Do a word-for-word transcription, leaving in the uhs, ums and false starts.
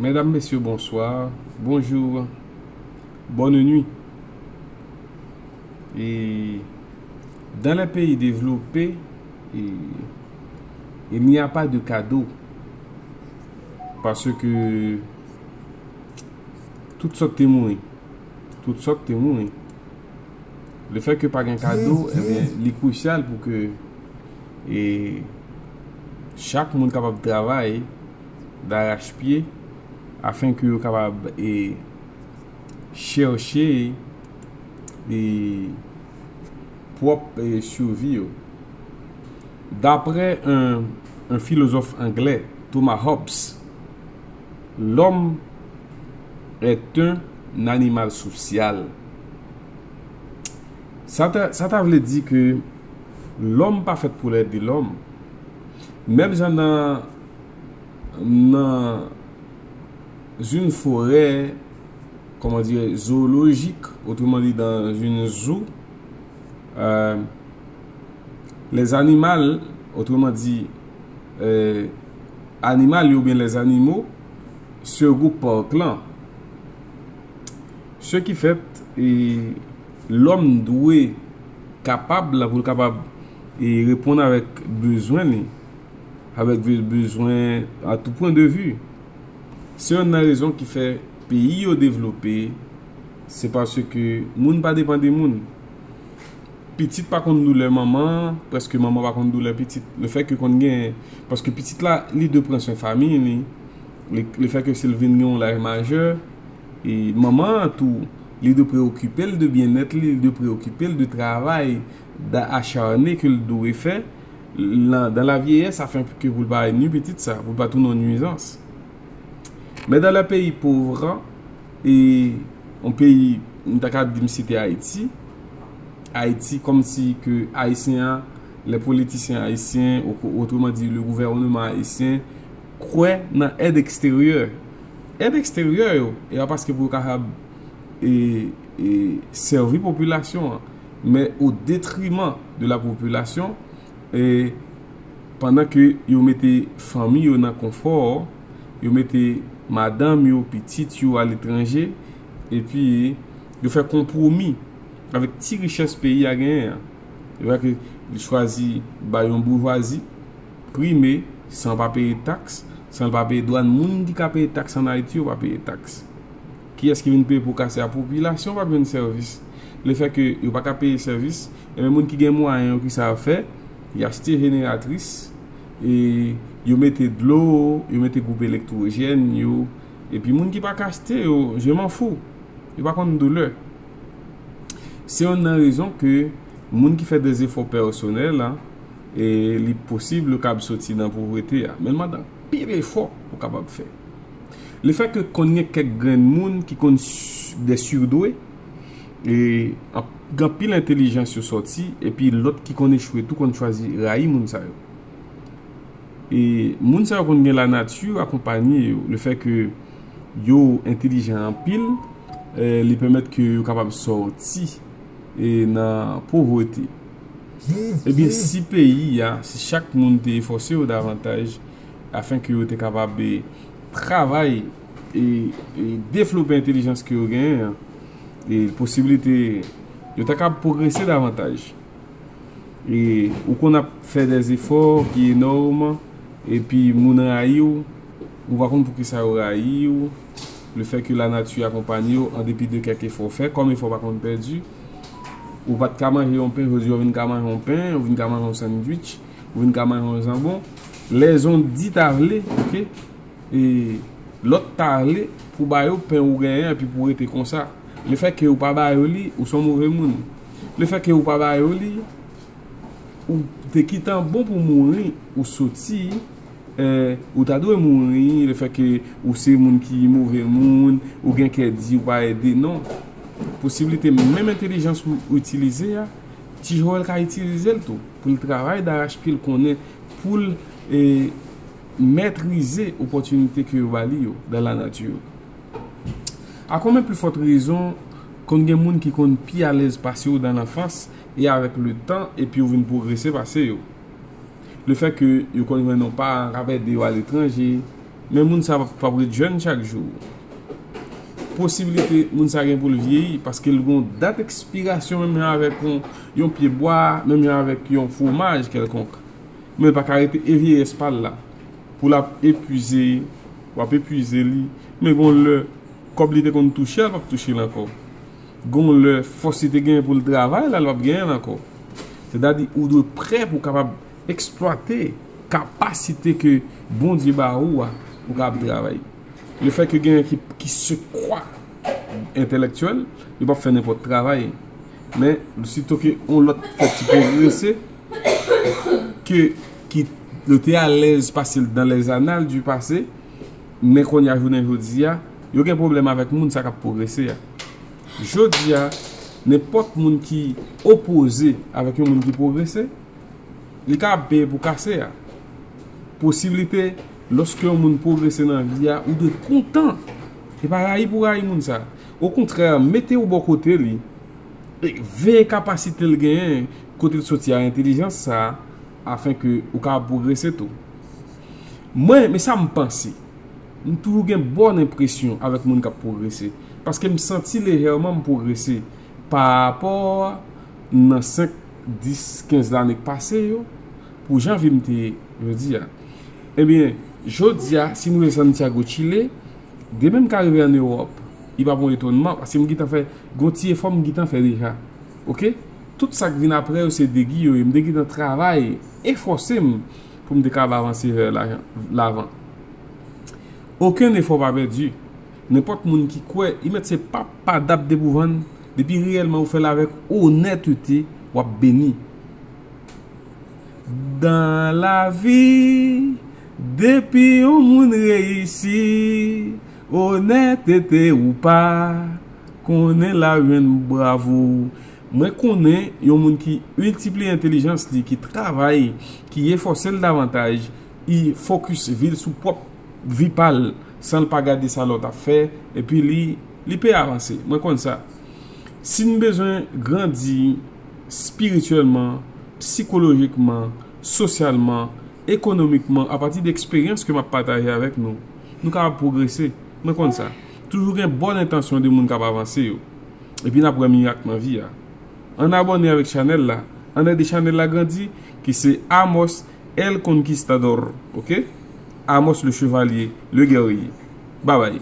Mesdames, messieurs, bonsoir, bonjour, bonne nuit. Et dans les pays développés, et, il n'y a pas de cadeau. Paske tout sòt te mouri. Tout sòt te mouri. Lefètke pa gen kado, ebyen, li krisyal pou ke e, chak moun kapab travay darachpye afen ke yo kapab e, chèche e, pwòp e, sivi yo. D'après un, un philosophe anglais, Thomas Hobbes, l'homme est un animal social. Sa ta, sa ta vle di ke lòm pa fèt pou lè de lòm. Menm jan nan, nan une forêt, comment dire, zoologique, autrement dit dans une zoo, euh, les animaux, autrement dit, euh, animal yo oubyen les animaux, se regroupent par clan. Ce qui fait, e, lòm dwe kapab la pou l kapab e, reponn avèk bezwen li, avèk be- bezwen à tout point de vue. Se youn nan rezon ki fè peyi yo devlope, se paske moun pa depann de moun. Pitit pa konn doulè manman, prèske manman pa konn doulè pitit. Lefètke konn gen, paske pitit la, li dwe pran swen fanmi li, li, lefètke si l vin gen yon laj majè, e manman an tou, li dwe preokipe l de byennèt li, li dwe preokipe l de travay da acharne ke l dwe fè nan, dans la vieillesse, afin ke pou l pa nwi pitit sa, pou l pa tounen yon nwizans. Men dans les pays pauvres, e yon peyi, m ta ka di m site Ayiti, Ayiti, kòmsi ke Ayisyen an, les politiciens haïtiens, ou, autrement dit, le gouvernement haïtien, kwè nan èd eksteryè. Èd eksteryè yo, e pa paske pou yo kapab e, e, sèvi popilasyon an, men au détriment de la population, e pandan ke yo mete fanmi yo nan konfò, yo mete madanm yo, pitit yo aletranje, epi yo fè konpwomi avèk ti richès peyi a genyen an. Yo wè ke li chwazi bay yon boujwazi prime, san pa peye taks, san l pa peye dwàn. Moun ki ka peye taks ann Ayiti, yo pa peye taks. Kiyès ki vin peye pou ka? Se a popilasyon p ap jwenn sèvis. Lefètke yo pa ka peye sèvis, ebyen moun ki gen mwayen yo, kisa y ap fè? Y achte jeneratris, e yo mete dlo, yo mete gwoup elektwojèn yo, epi moun ki pa ka achte yo, je m'en fous. Yo pa konn doulè. Se youn nan rezon ke moun ki fè de zefò pèsonèl, e li posib ou kab soti nan povrete a. Men l mande anpil efò ou kapab fè. Lefètke konn gen kèk grenn moun ki konn s- de surdwe, e an- gen anpil entèlijans yo sòti, epi lòt ki konn echwe tou konn chwazi rayi moun sa yo. E moun sa yo konn gen lanati akonpanye yo. Lefètke yo entèlijan anpil, e li pèmèt ke yo kapab sòti e nan povrete. Ebyen, si peyi a, si chak moun te efòse yo davantaj, afin ke yo te kapab e, travay e, e devlope entèlijans ke yo genyen an, e posiblite yo ta kapab pwogrese davantaj. E ou konn ap fè de zefò ki enòm, epi moun rayi w, ou pa konn poukisa yo rayi w. Lefètke lanati akonpanye w, an depi de kèk efò w fè, kòm efò pa konn pèdi, ou pa t ka manje yon pen, jodi a w vin ka manje yon pen, ou vin ka manje yon sandwich, ou vin ka manje yon janbon. Lèzon di ta vle, oke? E lòt ta vle pou ba yo pen ou genyen epi pou rete konsa. Lefètke ou pa ba yo li, ou se yon move moun. Lefètke ou pa ba yo li, ou te gentan bon pou mouri, ou soti, e, ou ta dwe mouri, lefètke ou se moun ki move moun, ou gen kè di, ou pa ede, non. Posiblite menm entèlijans ou itilize a, Ti Jowèl ka itilize l tou, pou l travay darachpye, l konnen pou l e, mètrize opòtinite ke yo ba li yo dans la nature. À combien plus forte raison, konn gen moun ki konn pi alèz pase w dans l'enfance e avec le temps, epi yo vin pwogrese pase yo. Lefètke yo konn jwenn yon paran k ap ede yo aletranje, Men moun sa p ap, p ap ret jèn chak jou. Posiblite moun sa gen pou l vyeyi, paske l gen yon dat ekspirasyon menm jan avèk yon, yon pye bwa, menm jan avèk yon fwomaj kèlkonk. Men l pa ka rete e vyeyès pa l la. Pou l ap epuize, w ap epuize li. Men gon lè, kòb li te konn touche a, l p ap touche l ankò. Gon lè, fòs li te genyen pou l travay la, l p ap genyen l ankò. Sètadi, ou dwe prè pou w kapab eksplwate kapasite ke Bondye ba ou a, pou w kapab travay. Lefètke genyen ki, ki se kwa entèlèktyèl, yo p ap fè nenpòt travay. Men, sito ke yon lòt fè ti pwogrese, ke, ki, yo te alèz pase l dans les annales du passé, men kounye a jounen jodi a, yo gen pwoblèm avèk moun sa k ap pwogrese a. Jodi a, nenpòt moun ki opoze avèk yon moun ki pwogrese, li ka ap peye pou kase a. Posiblite, lòske yon moun pwogrese nan vi a, ou dwe kontan. E pa rayi pou rayi moun sa. Okontrè, mete w bò kote li. E veye kapasite l genyen, kote l soti a, entèlijans sa a, afenke ou ka pwogrese tou. Mwen, men sa m panse. M toujou gen bòn enpresyon avèk moun k ap pwogrese. Paske m santi lejèman m pwogrese pa rapò nan senk, dis, kenz lane k pase yo, pou jan vi m te ye jodi a. Ebyen, jodi a, si m rive Santiago, Chile, demen m ka rive ann Ewòp, li p ap yon etònman, paske m gentan fè, gon ti efò m gentan fè deja. Oke? Tout sa k vin apre yo se degi yo ye. M te gentan travay, efòse m pou m te kapab avanse vè lajan, lavan. Okenn efò pa pèdi. Nenpòt moun ki kwè, li mèt se papa dap depi w vann, depi reyèlman ou fè l avèk onètete, w ap beni. Dan lavi, depi yon moun reyisi, onètete ou pa, konnen l ap jwenn bravo. Mwen konnen yon moun ki miltipliye entèlijans li, ki travay, ki efòse l davantaj, li fokis vi l sou pwòp vi pa l, san l pa gade sa lòt ap fè, epi li, li pe avanse. Mwen konn sa. Si n bezwen grandi espirityèlman, sikolojikman, sosyalman, ekonomikman, apati de eksperyans ke m ap pataje avèk nou, nou kapab pwogrese. Mwen konn sa. Toujou gen bòn entansyon de moun k ap avanse yo. Epi n ap wè mirak nan vi a. Ann abòne avèk chanèl la. Ann ede chanèl la grandi, ki se Amos El Conquistador, oke? Amos le chevalier, le guerrier. Babay.